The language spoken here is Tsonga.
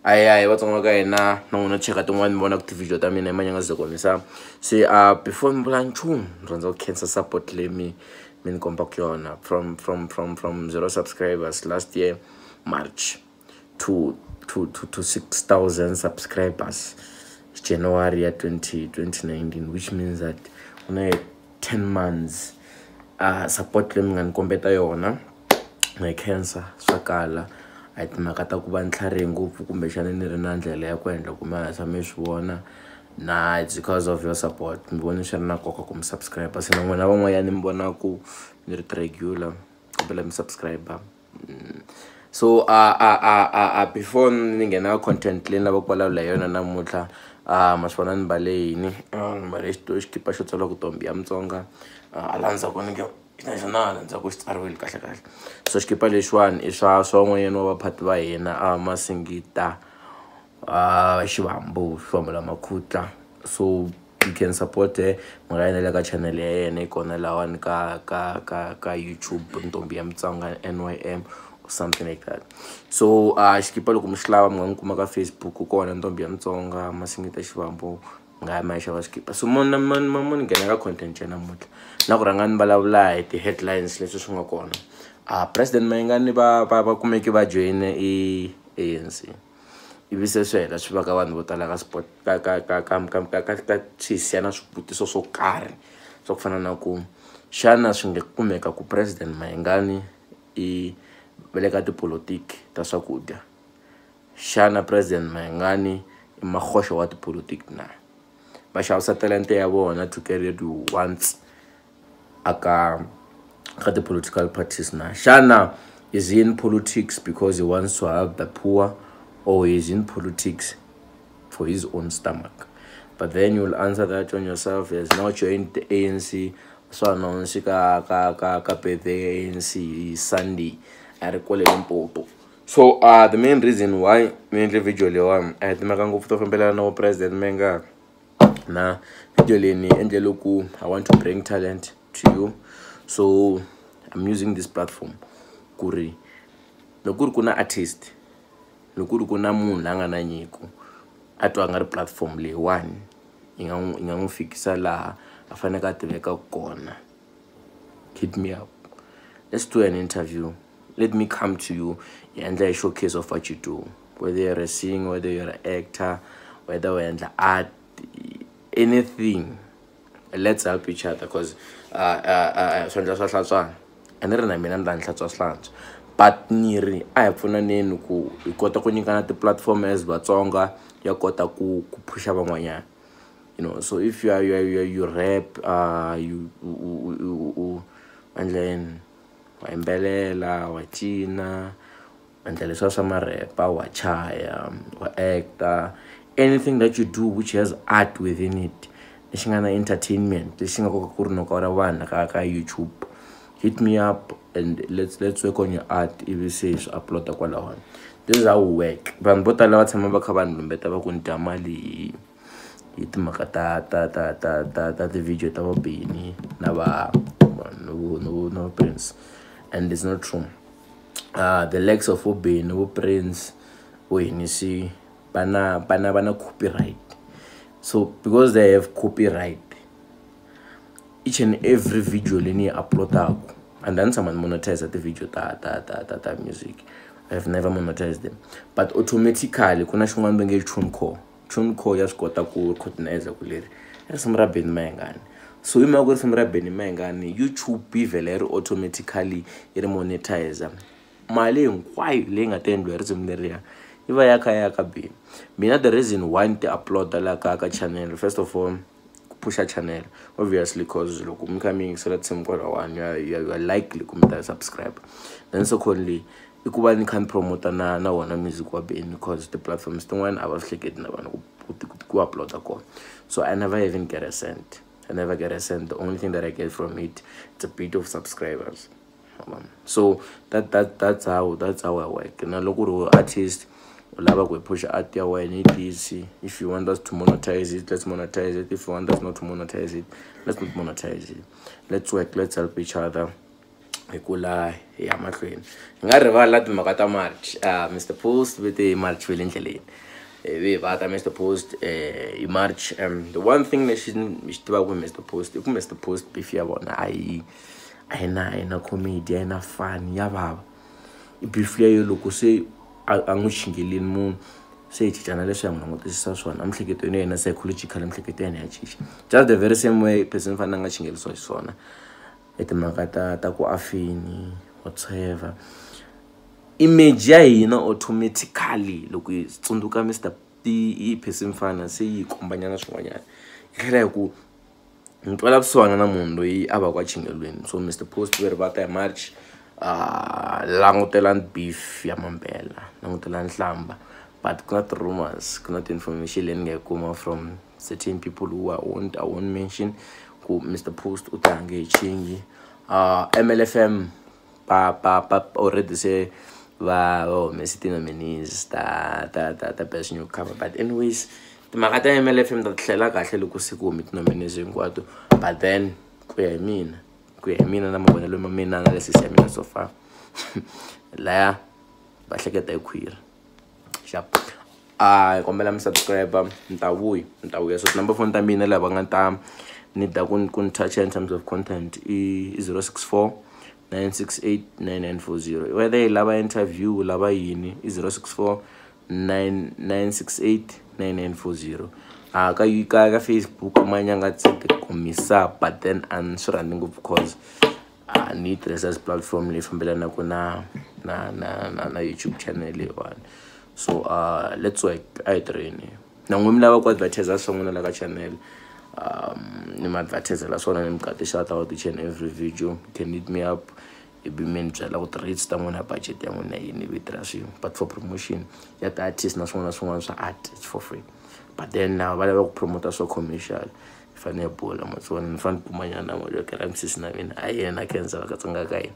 Ayi Vatsonga ka hina na n'wina cheka tin'wani mi vona ku ti-video ta mina hi manyanga komisa. Se before mi vula nchumu, ni rhandza ku khensa support leyi mi ni kombaka yona from zero subscribers last year March to 6000 subscribers January ya 2019, which means that kuna 10 months. Support leyi mi nga ni kombeta yona na yi khensa. Swa kala a hi timhaka ta ku va ni tlharihe ngopfu, kumbexana ni ri na ndlela ya ku endla kumbe a tshame swi vona na. It's because of your support. Mi vone swi ri na nkoka ku mi subscribe. Se na n'wina van'wanyana mi vona ku ni ri regular, kombela mi subscribe. So before ni nghena ka content leyi ni lavaka ku vulavula hi yona namuntlha, ma swi vona ni mbale yini? Ni mbale xikipa xo tsariwa ku Ntombi ya Mutsonga. Ala ndzhaku ni nge naxona ala ndzhaku xi tsariwile kahle kahle. So xikipa lexiwani i swa un'wanyana wa vaphati va hina, a Masingita Xivambu, Xivambu la Makhutla. So you can support her, mi nga yena le ka channel ya yena, yi kona lahawani ka YouTube, Ntombi ya Mutsonga NYM or something like that. So xikipa loko mi xi lava, mi nga n'wi kuma ka Facebook, kona Ntombi ya Mutsonga Masingita Xivambu, mi nga ya mi ya xava xikipa. So mo ni nghena ka content ya namuntlha na ku rhanga ni vulavula hi ti-headlines leswi swi nga kona. President Mayengani va kumeke va joyine i ANC, ivi se swi hela swi vaka vanhu vo tala ka sport ka swi hi siya na swivutiso swo karhi swa ku fana na ku xana swi nga kumeka ku President Mayengani i va le ka tipolotiki ta swakudya? Xana President Mayengani i makhoxo wa tipolotiki na va xavisa talente ya vona to get it once a ka ti-political parties na? Xana is he in politics because he wants to help the poor, or he's in politics for his own stomach? But then you'll answer that on yourself. He has now joined the ANC, swi announce ka birthday ya ANC hi Sunday a ri kwale Limpopo. So the main reason why ni endle video leyiwani a hi timhaka ngopfu to fambelana na vo President Mayengani. Na video leyi ni endlele ku I want to bring talent to you. So I'm using this platform ku ri loko ku ri ku na artist, loko ku ri ku na munhu la nga na nyiko, a twa a nga ri platform leyiwani yi nga n'wi fikisa laha a faneleke a tiveka kona, hit me up, let's do an interview, let me come to you, hi endla a showcase of what you do, whether you're a singer, whether you're an actor, whether u endla art, anything. Let's help each other, because swandla swa hlantswana. A ni ri na mina ni ta ni hlantswa swihlantswa, but ni ri a hi pfunaneni ku hi kota ku nyikana ti-platform as Vatsonga ya kota ku phusha van'wanyana. So if you rap, you u endla yini, wa yimbelela, wa cina, endla leswiya swa marepa, wa chaya, wa actor, anything that you do which has art within it, lexi nga na entertainment, lexi nga koka ku rinoko ra vanhu ka YouTube, hit me up and let's work on your art, ivi se hi swi uploada kwalahona. This is how we work. Vanhu vo tala va tshama va kha va ni lumbeta va ku ni dya mali hi timhaka ta ti-video ta va Benny na va no Prince, and it's not true. The likes of vo Benny, vo Prince, vo Hennessy va na copyright. So because they have copyright, each and every video leyi ni yi uploadaku, and then tshama ni monetize ti-video ta music, I have never monetized them, but automatically ku na xin'wana va nge TuneCore. TuneCore ya swi kota ku recognize ku leri i risimu ra Benny Mayengani. So hi mhaka ku risimu ra Benny Mayengani, YouTube yi vhela yi ri automatically yi ri monetize. Mali hinkwayo leyi nga ta endliwa hi risimu leriya yi va ya kha ya ka Benny. Mina, the reason why ni ti uploada la ka channel, first of all, ku pusha channel obviously, 'cause loko mi kha mi yingisela tinsimu kwalawani, you are likely ku mi ta subscribe. Then secondly, i ku va ni kha ni promota na wona music wa Benny, because ti-platforms tin'wana a va swi hleketi na vanhu ku uploada kona. So I never even get a cent. I never get a cent. The only thing that I get from it, it's a bit of subscribers. So that's how I work. Na loko u ri artist, u lava ku hi pusha art ya wena, yi tisi. If you want us to monetize it, let's monetize it. If you want us not to monetize it, let's not monetize it. Let's work, let's help each other. Hi kula hi ya mahlweni. Hi nga rivali na timhaka ta March. Mr Post vete March ve le ndleleni. Ivi va ta Mr Post hi March. The one thing lexi ni xi tivaka hi Mr Post i ku Mr Post beef ya vona a yi na comedy, a yi na fun, ya vava. I beef leyo loko se a n'wi chingelini munhu, se hi cinca na leswi hi n'wi langutisisa swona emiehleketweni ya yena, psychological miehleketo ya yena ya cinca. Just the very same way person fanele a nga chingelisiwa xiswona i timhaka ta ku afini whatsoever. Image ya hina automatically loko hi tsundzuka Mr i person fana se yi kombanyana swin'wanyana, yi tlhela hi ku ni twela vusiwana na munhu loyi a va ku a chingelweni. So Mr Post ve ri va ta hi March. Langutelani beef ya mampela, langutelani nhlamba. But ku na ti-rumors, ku na ti-information leyi ni nga yi kuma from certain people who I won't mention ku Mr Post u ta hange hi chingi. MLFM ba already se va humese ti-nominees ta best newcomer. But anyways, timhaka ta MLFM ta hlela kahle loko se ku hume ti-nominees hinkwato. But then ku ya hi mina na mavonelo ma mina, analysis ya mina so far, laya va hleketa hi khwiri xap. A hi kombela mi subscribe, ni ta vuya. So tinumber phone ta mina laha va nga ta ni da ku ni touch in terms of content i 064 968 9940. Whether yi lava interview, lava yini, i 064 968 9940. A ka Facebook Manyangatsi komisa, but then a ni swi rhandzi ngopfu cause a ni yi tirhisa as platform leyi fambelanaka na YouTube channel leyiwani. So let's work, a hi tirheni. Na n'wina mi lava ku advertise swa n'wina la ka channel, ni mi advertisela swona, ni mi ka ti-shout out each and every video. You can hit me up ivi mi ni byela ku ti-rates ta n'wina, budget ya n'wina yini, ivi tirha swin'we. But for promotion ya ti-artist na swin'wana na swin'wana swa art, it's for free. But then now va lava ku promota swa commercial, hi fanele hi bula matsona, ni fanele ni kumanyana mali yo kera misisi na mina. A yena khensa va katsonga ka hina.